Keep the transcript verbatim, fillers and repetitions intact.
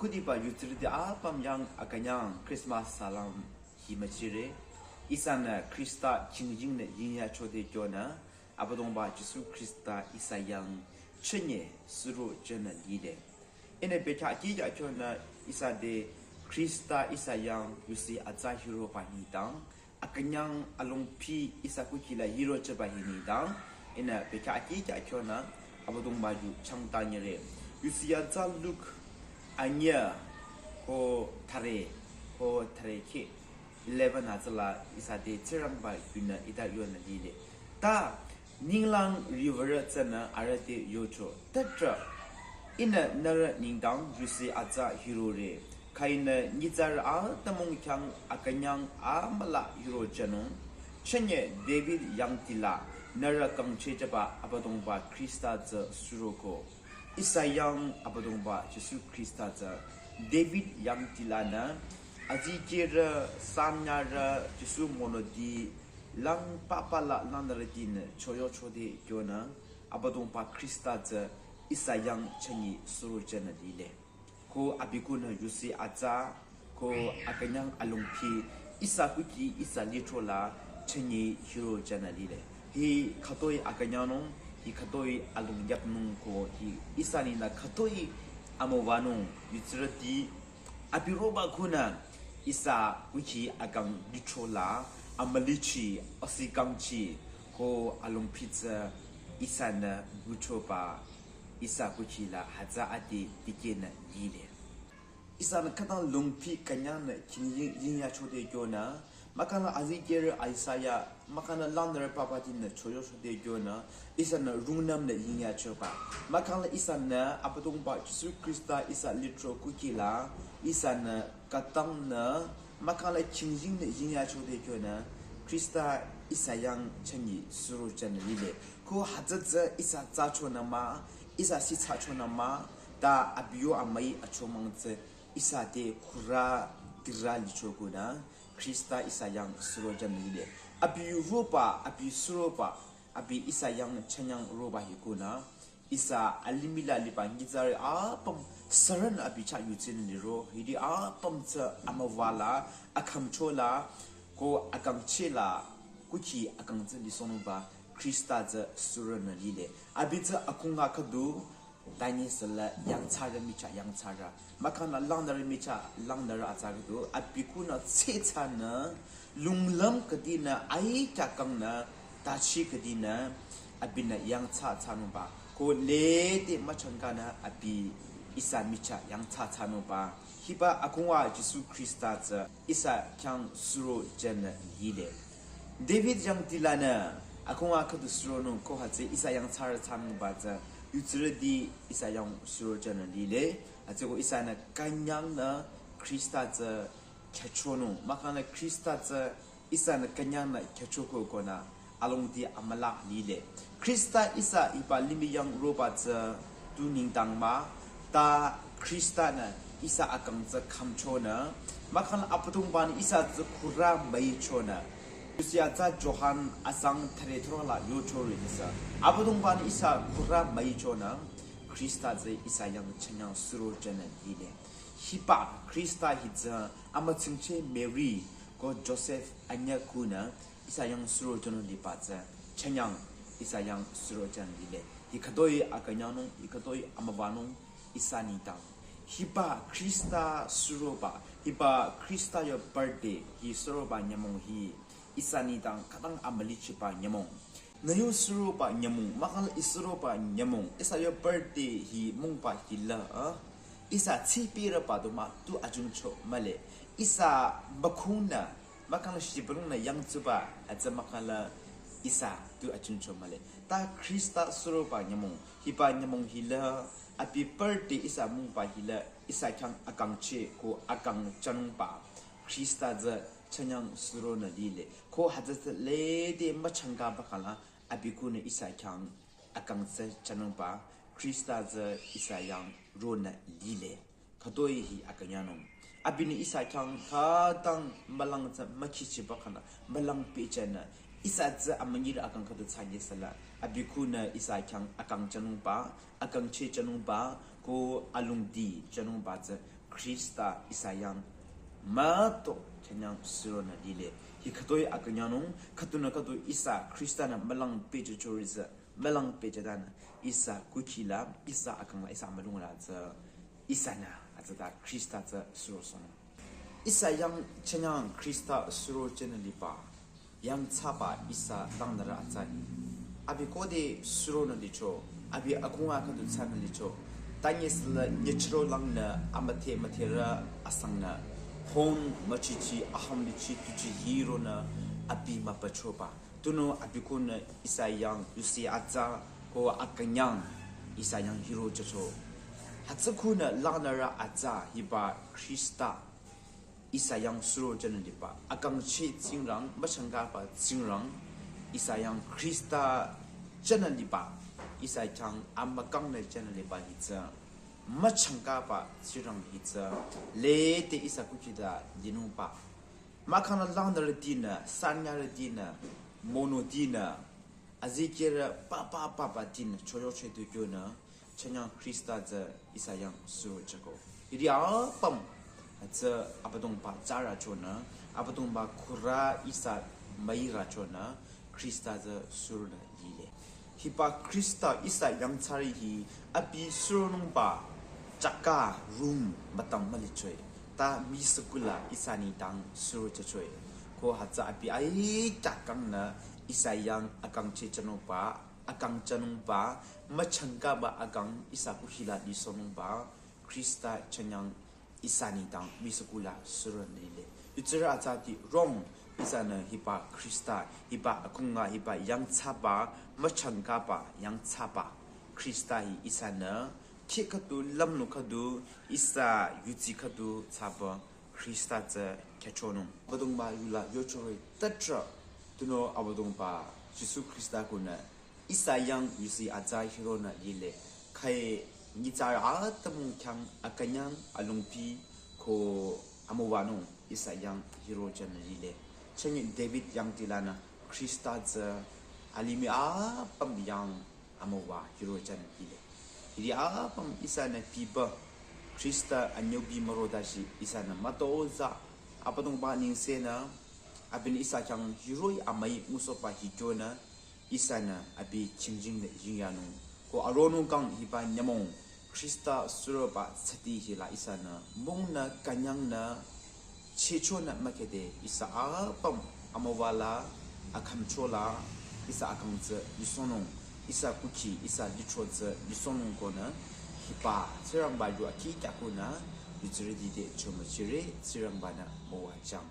Diba yutsirüti apüm yang akünyang Christmas salam hi müchire. Ihsanü Khrista chingjingnü yingyachode kyonü, Abüdongba Jisu Khrista ihsa yang chenye suro jünü lile. Ihnü bekhyah kihkya kyonü ihsa te Khrista ihsa yang yusi atsa hiroba nengdang, akünyang alongpi ihsa kukhi la hiro jüba hi nengdang, ihnü bekhyah kihkya kyonü Abüdongba yu changtanyire. Yusi atsa Luk anyüh ko thüre, ko thüre kih eleven hütsüla ihsa te Tsingrangba yunü hita yonü lile. Ta ninglang riwürü tsünü arüh te yocho, tüdrü, ihnü nührü nengdang yusi atsa hirore. Khüinü nyitsarü atümung khyang akünyang amüla hiro jünung. Chenye David yangdi la nührü kangchehjüba Abüdongba Khrista tsü suroko. Ihsa yang Abüdongba Jisu Khrista tsü David yangdi lanü azikehrü, sanyarü, Jisu monoti lang papa la langnürütinü choyochode kyonü, Abüdongba Khrista tsü ihsa yang chenye suro jünü lile. Ko abi kunü yusi atsa, ko akünyang alongpi ihsa kukhi ihsa lithro la chenye hiro jünü lile. Hi khütoi akünyangnung, hi khütoi alongyapnung ko hi ihsa nengdang khütoi amüwanung yutsirüti abi roba kunü ihsa kukhi akang lithro la amülichi, asikangchi ko alongpi tsü ihsanü nguchoba ihsa kukhi la hütsü ati dikehnü lile. Ihsanü khütang longpi künyangnü khingying yingyachode kyonü, mahkhang la azikehrü Isaiah, mahkhang la langnürü papatinü choyochode kyonü, ihsanü rungnümnü yingyachoba. Mahkhang la ihsanü Abüdongba Jisu Khrista ihsa lithro kukhi la, ihsanü khütangnü, mahkhang la khingyingnü yingyachode kyonü, Khrista ihsa yang chenye suro jünü lile. Ko hütsü tsü ihsa tsachonü mah, ihsa sitsachonü mah, ta abi yo amüi achomang tsü ihsa te khürü dirü licho kunü, Khrista ihsa yang suro jünü lile. Abi roba, abi suroba, abi ihsa yang chenyang roba hi kunü, ihsa alimih la liba nyitsarü apüm sürünü abi chah yutsinü liro, hiri apüm tsü amüwa la, akhümcho la, ko akangcheh la, kukhi akang tsü lisohnungba, Khrista tsü suronü lile. Abi tsü akhunga khüdu, tanyi süla yangthsarü michah yangthsarü. Mahkhang la langnürü michah langnürü atsa khüdu, abi kunü tsehthsanü, lunglüm khüdinü, aikya kangnü, tachi khüdinü, abinü yangthsa thsanungba. Ko lede müchangkanü abi ihsa michah yangthsa thsanungba. Hiba akhunga Jisu Khrista tsü ihsa khyang suro jünü lile. David yangdi lanü, akhunga khüdu suronung ko hütsü ihsa yangthsarü thsanungba tsü, yutsirüti ihsa yang suro jünü lile. Hütsüko ihsanü künyangnü Khrista tsü khyüchonung. Mahkhang la Khrista tsü ihsanü künyangnü khyüchoko konü, alongdi amüla lile. Khrista ihsa hiba limih yang roba tsü tu nengdang mah, ta Khrista nü ihsa akang tsü khümchonü, mahkhang la Abüdongba-nü ihsa tsü khürü müichonü. Yusi atsa Johan asang thüre thüro la yochore ihsa. Abüdongba-nü ihsa khürü müichonü, Khrista tsü ihsa yang chenyang suro jünü lile. Hiba Khrista hi tsü amütsingcheh Mary ko Joseph anyüh kunü, ihsa yang suro jünung liba tsü, chenyang ihsa yang suro jünü lile. Hi khütoi akünyangnung, hi khütoi amüwanung ihsa nengdang. Hiba Khrista suroba, hiba Khrista yo birthday, hi suroba nyümong hi ihsa nengdang khütang amülichiba nyümong. Nü yo suroba nyümong, mahkhang la ih suroba nyümong, ihsa yo birthday hi mungba hila, ah, ihsa tsipirüba du mah tu ajungcho mühle. Ihsa mükhunü, mahkhang la shibülungnü yangtsuba, hütsü mahkhang la ihsa tu ajungcho mühle. Ta Khrista suroba nyümong, hiba nyümong hila, abi birthday ihsa mungba hila, ihsa khyang akangcheh ko akang thsanungba. Khrista tsü chenyang suronü lile. Ko hütsü tsü lede müchangkaba khangla, abi kunü ihsa khyang akang tsü thsanungba, Khrista tsü ihsa yang ronü lile. Khütoi hi akünyangnung. Abinü ihsa khyang khütang mülang tsü mükhichiba khangla, mülang pehjünü, ihsa tsü amünyirü akang khüdu thsanye süla, abi kunü ihsa khyang akang thsanungba, akangcheh thsanungba, ko alongdi thsanungba tsü Khrista ihsa yang müto chanyang suronü lile. Hi khütoi akünyangnung, khütunü khütu ihsa Khrista-nü mülang pehjüchori tsü, mülang pehjütanü ihsa kukhila, ihsa akangla, ihsa mülungla tsü, ihsanü atsata Khrista tsü surosohnung. Ihsa yang chanyang Khrista suro jünü liba, yangthsaba ihsa langnürü atsa hi. Abi khode suronü licho, abi akhunga khüdu thsanü licho. Tanyesüla nyechüro langnü amüdhe müdherü asangnü, hon müchichi aham lichi tuchi hironü abi müpachoba. Tunüo abi khunü ihsa yang yusi atsa ko akünyang ihsa yang hiro jücho. Hütsü khunü langnürü atsa hiba Khrista ihsa yang suro jünü liba, akangcheh Tsingrang, müchangkaba Tsingrang, ihsa yang Khrista jünü liba, ihsa khyang amükangnü jünü liba hi tsü, müchangkaba Tsingrang hi tsü, lede ihsa kukhita linungba. Mahkhangnü langnürütinü, sanyarütinü, monütinü, azikehrü papa papatinü choyocheh tu kyonü, chanyang Khrista tsü ihsa yang suro jüko. Hiri apüm, tsü Abüdongba tsarü chonü, Abüdongba khürü ihsa müirü chonü, Khrista tsü suronü lile. Hiba Khrista ihsa yangthsarü hi abi suronungba chaka room mütang mülichoe. Ta misükula ihsa nengdang suro jüchoe. Ko hütsü abi ai chakangnü ihsa yang akangcheh jünungba, akang jünungba, müchangkaba akang ihsa kukhila lisohnungba, Khrista chanyang ihsa nengdang misükula suronü lile. Yutsirü atsati rong ihsanü hiba Khrista, hiba akhunga, hiba yangthsaba, müchangkaba yangthsaba Khrista hi ihsanü, kheh khüdu, lümlong khüdu, ihsa yudsi khüdu thsaba Khrista tsü khyüchonung. Abüdongba yula yochore tatra, tunüo Abüdongba Jisu Khrista khunü ihsa yang yusi atsa hironü lile. Khai nyitsarü atümung khyang akünyang alongpi ko amüwanung ihsa yang hiro jünü lile. Chünye David yangdilanü Khrista tsü alimih apüm yang amüwa hiro jünü lile. Hiri apüm ihsanü biba Khrista anyübi mürodashi ihsanü mütozah Abüdongba nengsenü, abinü ihsa khyang hiroh-i amüi ngusohba hi kyonü, ihsanü abi khingjingnü yingyanung. Ko aronung kang hiba nyümong Khrista suroba tsati hila ihsanü, mungnü künyangnü, chehchonü mükhede ihsa apüm amüwala, akhümchola, ihsa akang tsü lisohnung, ihsa kukhi, ihsa lithro tsü lisohnung konü, hiba Tsingrangba yu akhi kyakunü, yutsirüti te chomüchire, Tsingrangba-nü müwajüng.